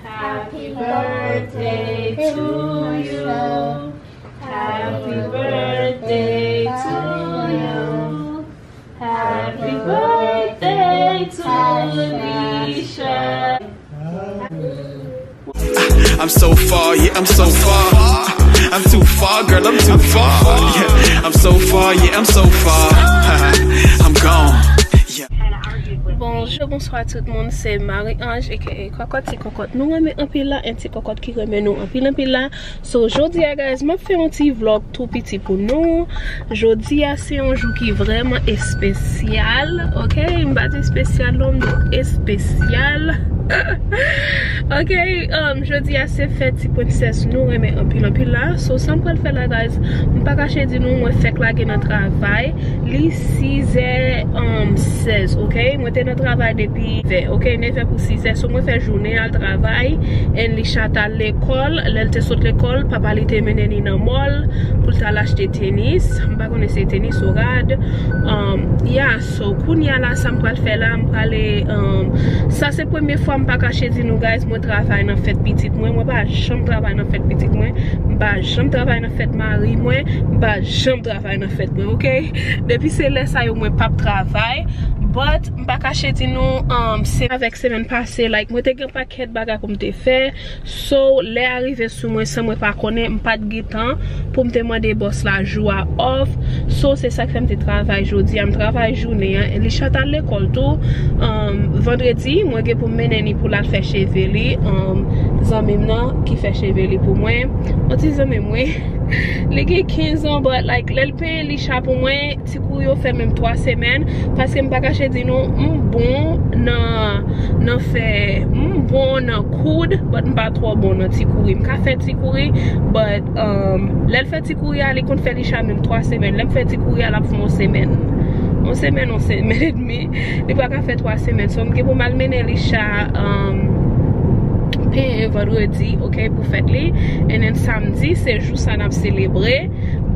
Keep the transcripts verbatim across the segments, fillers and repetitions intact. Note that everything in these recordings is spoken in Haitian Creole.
Happy birthday to you. Happy birthday to you. Happy birthday to Lisha. I'm so far, yeah, I'm so far. I'm too far, girl, I'm too far. Yeah, I'm so far, yeah, I'm so far. I'm gone. Yeah. Bonjou, bonswa tout moun, se Marie Ange aka Kòkòt, ti kòkòt nou renmen anpil la, en ti kòkòt ki renmen nou anpil anpil la. So, jodi a, guys, m ap fè yon ti vlog tou piti pou nou. Jodi a, se yon jou ki vrèman espesyal, ok? M pa di espesyal non, m di espesyal. Ok, um, jodi a, se fèt ti prensès nou renmen anpil anpil la. So, sa m pral fè la, guys, m pa kache di nou, mwen fèk lage nan travay. Li sizè, um, sèz, ok? Mwen te nan travay depi vè, ok? Nevè pou sizè. So, mwen fè jounen al travay. And Lisha t al lekòl. Lè l te sot lekòl, papa li te mennen li nan mall pou l t al achte tenis. M pa konnen se tenis ou rad. Um, yeah, so, kounye a la, sa m pral fè la, m prale, um, sa se premye fwa, m pa kache di nou, guys, mwen travay nan fèt pitit mwen. Mwen pa janm travay nan fèt pitit mwen. M pa janm travay nan fèt mari mwen. M pa janm travay nan fèt mwen, ok? Depi se lè sa yo, mwen p ap travay. But, m pa kache di nou, um, se avèk semèn pase, like, mwen te gen pakèt bagay pou m te fè. So, lè a rive sou mwen san mwen pa konnen, m pa t gen tan pou m te mande bòs la jou a off. So, se sa k fè m te travay jodi a. M travay jounen an. Lisha t al lekòl tou. Um, vandredi, mwen gen pou m mennen li pou l al fè cheve li. Um, zanmi m nan ki fè cheve li pou mwen. Yon ti zanmi mwen. Li gen kenz an, but, like, lè l penyen Lisha pou mwen, ti kouri yo fè menm twa semèn, paske m pa kache di nou, m bon nan, nan fè, m bon nan koud, but m pa twò bon nan ti kouri. M ka fè ti kouri, but, um, lè l fè ti kouri a, li konn fè Lisha menm twa semèn. Lè m fè ti kouri a, l ap fè yon semèn. Yon semèn, yon semèn edmi. Li pa ka fè twa semèn. So, m gen pou m al mennen Lisha, um, penyen vandredi, ok, pou fèt li. And then samdi, se jou sa n ap selebre.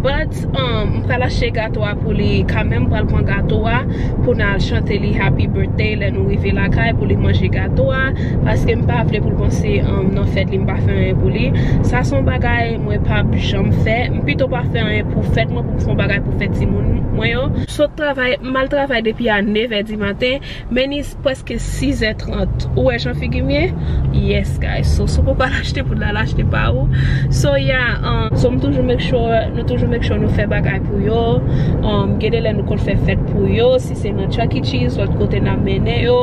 But, um, m pral achte gato a pou li kanmenm, m pral pran gato a pou n al chante li happy birthday lè nou rive lakay pou li manje gato a, paske m pa vle pou l panse, um, nan fèt li m pa fè anyen pou li. Sa se yon bagay mwen p ap janm fè. M pito pa fè anyen pou fèt mwen, pou m fè yon bagay pou fèt timoun mwen yo. Sot travay, m al travay depi a nevè di maten. Men li prèske sizè trant. Ou wè jan figi m ye? Yes, guys. So, si w poko al achte poud la, al achte pa ou. So, yeah, um, so, m toujou make sure, nou toujou make sure nou fè bagay pou yo. Um, gen de lè nou konn fè fèt pou yo. Si se nan Chuck E. Cheese, lòt kote n ap mennen yo.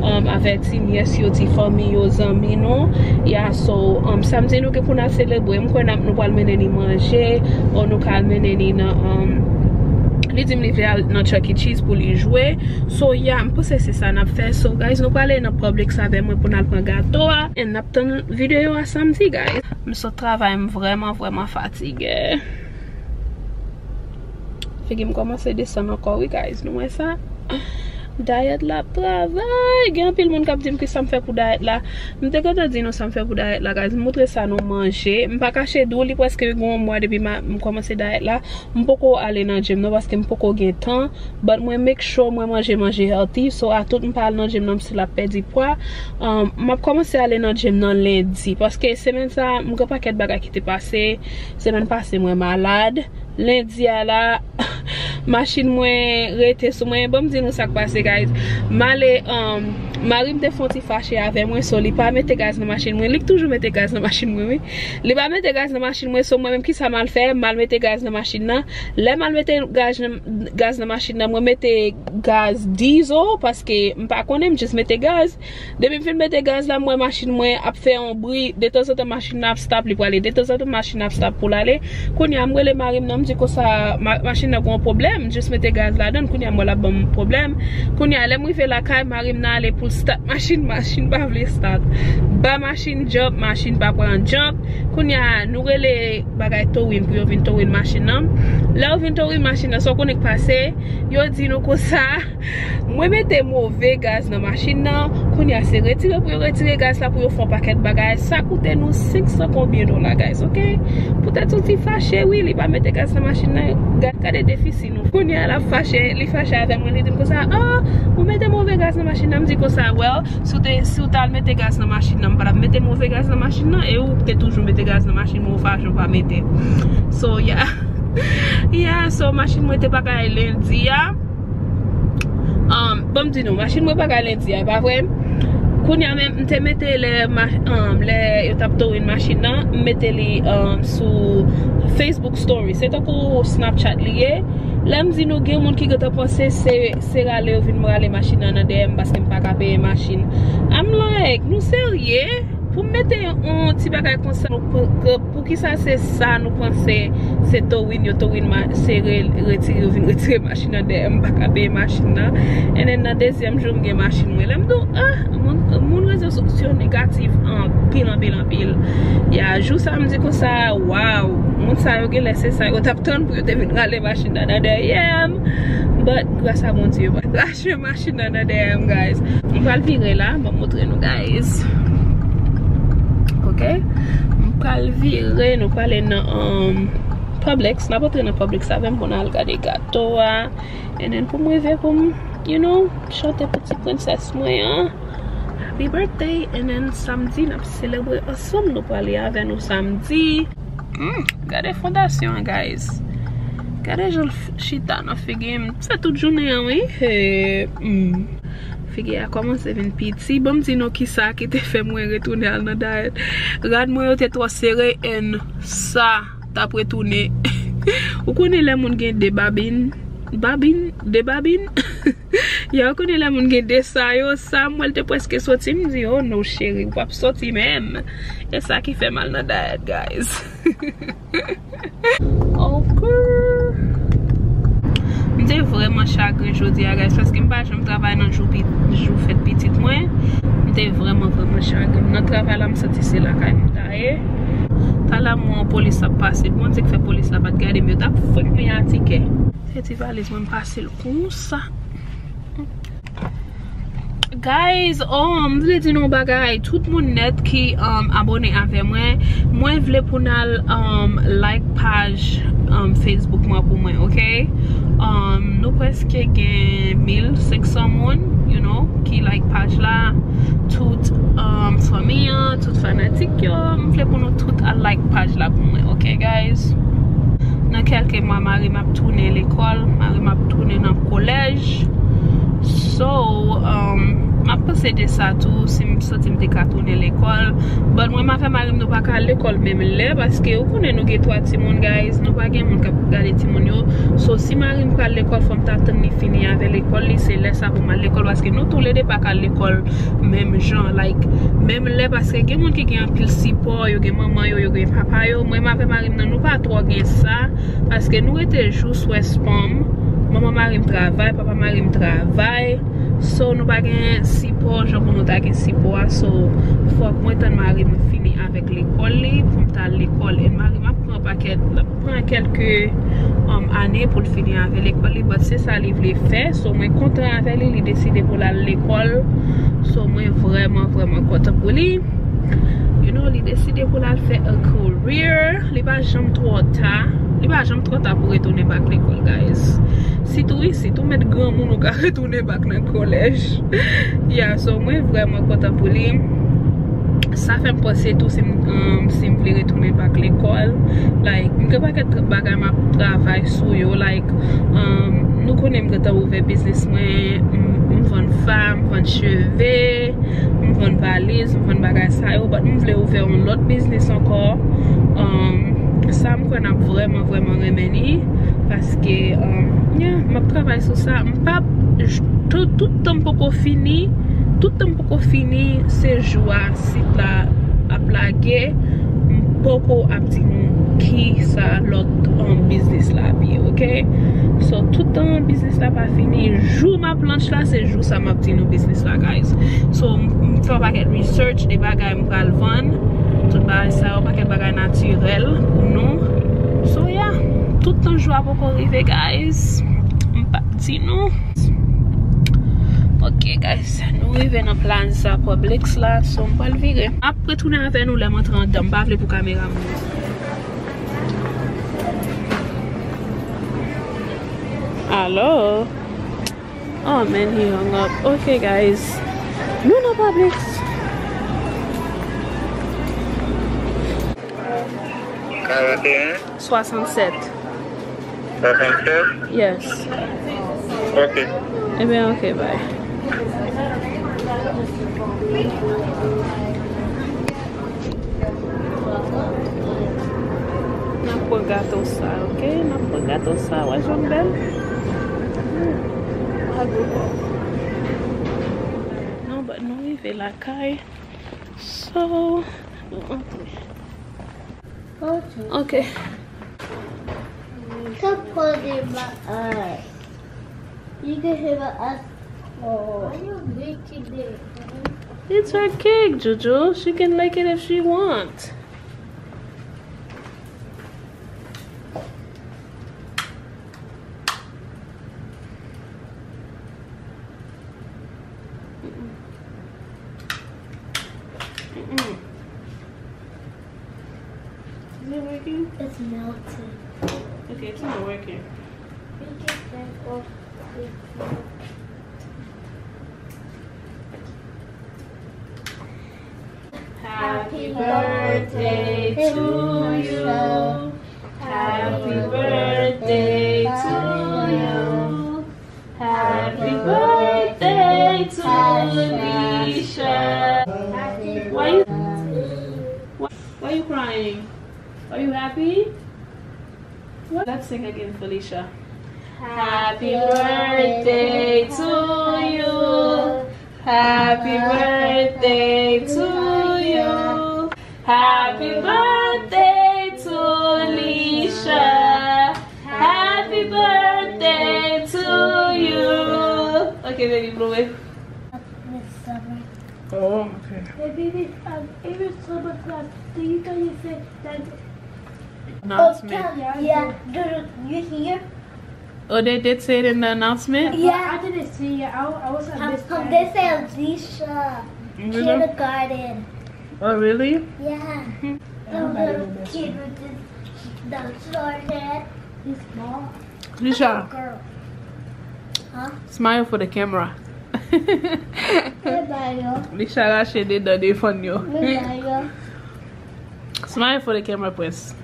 Um, avèti nyès yo, ti fanmi yo, zanmi nou. Yeah, so, um, samdi nou gen pou n al selebre. M kwè n ap, nou pral mennen li manje. Ou nou ka al mennen li nan, um, li di m li vle al nan Chuck E. Cheese pou li jwe. So, yeah, m panse se sa n ap fè. So, guys, nou prale nan Publix avè mwen pou n al pran gato a. And n ap tann videyo a samdi, guys. M sot travay, m vrèman, vrèman fatige. Figi m kòmanse desann ankò, wi, guys. Nou wè sa? Dayèt la ap travay. Gen anpil moun k ap di m ki sa m fè pou dayèt la. M te gentan di nou sa m fè pou dayèt la, guys. M moutre sa nou manje. M pa kache di w, li prèske gen yon mwa depi ma-, m kòmanse dayèt la. M poko ale nan gym non, paske m poko gen tan. But mwen make sure mwen manje, manje healthy. So, a tout m pa al nan gym nan, m still ap pèdi pwa. Um, m ap kòmanse ale nan gym nan lendi. Paske semèn sa, m gen pakèt bagay ki te pase. Semèn pase, mwen malad. Lendi a la, machin mwen rete sou mwen. Ban m di nou sa k pase, guys. M ale, um, mari m te fè yon ti fache avè mwen, so li pa mete gaz nan machin mwen. Li k toujou mete gaz nan machin mwen, wi. Li pa mete gaz nan machin mwen, so mwen menm kisa m al fè? M al mete gaz nan machin nan. Lè m al mete gaz nan, gaz nan machin nan, mwen mete gaz diesel, paske m pa konnen, m jis mete gaz. Depi m fin mete gaz la, m wè machin mwen ap fè yon bri. Detanzantan machin nan ap stop, li prale. Detanzantan machin nan ap stop pou l ale. Kounye a, m rele mari m nan, m di konsa, ma-, machin nan gen yon pwoblèm, m jis mete gaz ladan l, kounye a, m wè l ap ban m pwoblèm. Kounye a, lè m rive lakay, mari m nan ale pou l start machin, machin pa vle start. Ba machin jump, machin pa pran jump. Kounye a, nou rele bagay towin pou yo vin towin machin nan. Lè yo vin towin machin nan, sa w konnen k pase, yo di nou konsa, mwen mete move gaz nan machin nan, Kounye a se retire pou yo retire gaz la pou yo fè yon pakèt bagay. Sa koute nou senk san konbyen dola, guys, ok? Poutèt yon ti fache, wi, li pa mete gaz nan machin nan. Gad, gade defisi nou. Kounye a l ap fache, li fache avè mwen, li di m konsa, ah, ou mete move gaz nan machin nan. M di konsa, well, si w te, si w t al mete gaz nan machin nan, m pa t ap mete move gaz nan machin nan, e ou te toujou mete gaz nan machin mwen, ou fache ou pa mete. So, yeah. Yeah, so machin mwen te pa ka al lendi a. Um, bon, m di nou, machin mwen pa ka al lendi a, e pa vre? Kounye a menm, m te mete lè, ma- um, lè yo t ap towin machin nan, m mete li, um, sou Facebook Story. Se tankou Snapchat li ye. Lè m di nou, gen moun ki gentan panse se, se rale yo vin rale machin nan nan dèyè m paske m pa ka peye machin. I'm like, nou serye? Pou m mete yon, yon ti bagay konsa, nou p- k- poukisa se sa nou panse se towin yo, towin ma- se re- retire yo vin retire machin nan dèyè m, pa ka peye machin nan. And then nan dezyèm jou m gen machin mwen. Lè m di w, ah, moun, moun rezo sosyo negatif anpil, anpil, anpil. Ya, jou sa m di konsa, waw, moun sa yo genlè se sa yo t ap tann pou yo te vin rale machin nan nan dèyè m. But, gras a Bondye, yo pa t rache machin nan nan dèyè m, guys. M pral vire la, m ap montre nou, guys. Ok? M pral vire, nou prale nan um, Publix. N ap antre nan Publix avè m pou n al gade gato a. And then pou m rive pou m, you know, chante pou ti prensès mwen an. Happy birthday. And then samdi, n ap selebre ansanm. Nou prale avè nou samdi. Hmm, gade fondasyon an, guys. Gade jan l f- chita nan figi m. Se tout jounen an, wi. He, hmm. Figi a kòmanse vin piti. Ban m di nou kisa ki te fè mwen retounen al nan dayèt. Rad mwen yo te twò sere and sa t ap retounen. Ou konnen lè moun gen de babin, babin, de babin? Ya, ou konnen lè moun gen de sa yo, sa m wè l te prèske soti, m di, oh no, cheri, ou p ap soti menm. E sa ki fè m al nan dayèt, guys. Ok. M te vrèman chagren jodi a, guys, paske m pa janm travay nan jou, pi- jou fèt pitit mwen. M te vrèman, vrèman chagren. Nan travay la, m santi se lakay m ta ye. Talè m wè yon polis ap pase. Bondye k fè polis la pa t gade m, yo t ap fouke mwen a tikè. Se ti valiz mwen, m pase l konsa. Guys, oh, m vle di nou yon bagay. Tout moun nèt ki um, abone avè mwen, mwen vle pou n al um, like paj um, Facebook mwen pou mwen, ok? Um, nou prèske gen mil senk san moun, you know, ki like paj la. Tout um, fanmi an, tout fanatik yo, m vle pou nou tout al like paj la pou mwen, ok, guys? Nan kèlke mwa, mari m ap tounen lekòl, mari m ap tounen nan kolèj. So, um, m ap panse de sa tou, si m santi m te ka tounen lekòl. But mwen, m avè mari m, nou pa ka al lekòl menm lè, paske ou konnen nou gen twa timoun, guys. Nou pa gen moun k ap gade timoun yo. So, si mari m pral lekòl, fò m ta tann li fini avè lekòl li. Se lè sa pou m al lekòl, paske nou toulede pa ka al lekòl menm jan, like, menm lè, paske gen moun ki gen anpil sipò, yo gen manman yo, yo gen papa yo. Mwen, m avè mari m nan, nou pa twò gen sa, paske nou rete jou swè spanm. Manman mari m travay, papa mari m travay. So, nou pa gen sipò jan pou nou ta gen sipò a. So, fòk mwen tann mari m fini avèk lekòl li, pou m ta al lekòl. E mari m ap pran pakèt, l ap pran kèlke um, ane pou l fini avè lekòl li, but se sa li vle fè. So, mwen kontan avè li, li deside pou l al lekòl. So, mwen vrèman, vrèman kontan pou li. You know, li deside pou l al fè a career. Li pa janm twò ta. Li pa janm twò ta pou retounen back lekòl, guys. Sitou isit, ou mèt granmoun ou ka retounen back nan kolèj. Yeah, so mwen vrèman kontan pou li. Sa fè m panse tou si m, um, si m vle retounen back lekòl. Like, m gen pakèt tra- bagay m ap travay sou yo. Like, um, nou konnen m gentan ouvè biznis mwen, m, m vann fa, m vann cheve, m vann valiz, m vann bagay sa yo, but m vle ouvè yon lòt biznis ankò. Um, sa m kwè n ap vrèman, vrèman renmen li, paske, um, yeah, m ap travay sou sa. M p ap, j- tout, tout tan m poko fini, tout tan m poko fini, se jou a sit la ap lage, m poko ap di nou ki sa lòt um, biznis la ap ye, ok? So, tout tan biznis la pa fini, jou m ap launch la, se jou sa m ap di nou biznis la, guys. So, m m fè yon pakèt research de bagay m pral vann, tout bagay sa yo, pakèt bagay natirèl pou nou. So, yeah, tout tan jou a poko rive, guys, m p ap di nou. Ok, guys, nou rive nan plaza Publix la, so m pral vire. M ap retounen avè nou lè m antre anndan, m pa vle pou kamera m. Alo? Oh man, he hung up. Ok, guys. Nou nan Publix. Karant e en. Swasannsèt. Swasannsèt? Yes. Ok. Ebyen, ok, bye. N ap pran gato sa, ok? N ap pran gato sa, wè jan l bèl. Hmm. Bravo. Non, but nou rive lakay. So, nou antre. Ok. Stop holding my eye. You can hit my eye. Oh. Why you licking it? It's her cake, Juju. She can lick it if she wants. Mm-mm. Mm-mm. Is it working? It's melting. Okay, it's not working. We can back off the Happy birthday to you. Happy birthday to you. Happy birthday to Lisha. Why you, why, why you crying? Are you happy? What? Let's sing again, Felicia. Happy birthday to you. Happy birthday to you. Happy birthday to Lisha. Happy birthday to you. Okay, baby, blow it. This summer. Oh, okay. Maybe this, um, even summer class. Do you know you said that? Announcement. Oh, yeah, yeah. Do you hear? Oh, they did say it in the announcement? Yeah. I didn't see it. I, I was at this. They say Alicia. Really? Kindergarten. Oh, really? Yeah. The little kid with the, the short hair. He's small. Lisha. Girl. Huh? Smile for the camera. Hey, Bayo. Lisha rache de dan defann yo. Hey, Bayo. Smile for the camera, Prince.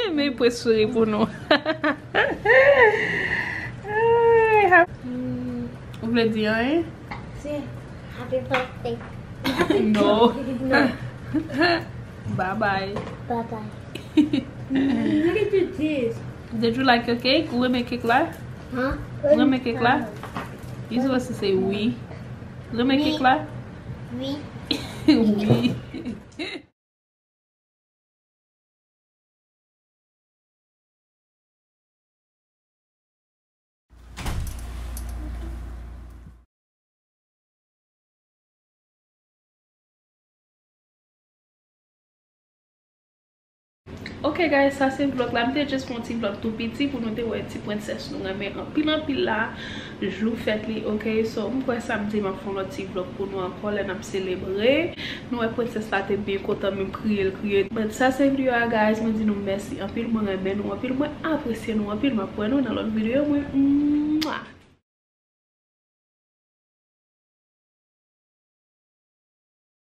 Men Prince souri pou nou. Ay, ha-, ou vle di anyen? Say happy birthday. No. No. Bye bye. Bye bye. Look at your teeth. Did you like your cake? Ou renmen kek la? Huh? Ou renmen kek la? You supposed to say oui. Ou renmen kek la? Oui. Oui. Ok guys, sa se vlog la. M te just fè yon ti vlog tou piti pou nou te wè ti prensès nou renmen anpil anpil la. Jou fèt li, ok? So, m kwè samdi m ap fè yon lòt ti vlog pou nou ankò lè n ap selebre. Nou wè prensès la te byen kontan, menm kriye l kriye. But sa se videyo a, guys. Mwen di nou mèsi anpil, mwen renmen nou anpil, mwen apresye nou anpil. M ap wè nou nan lòt videyo mwen. Mwah!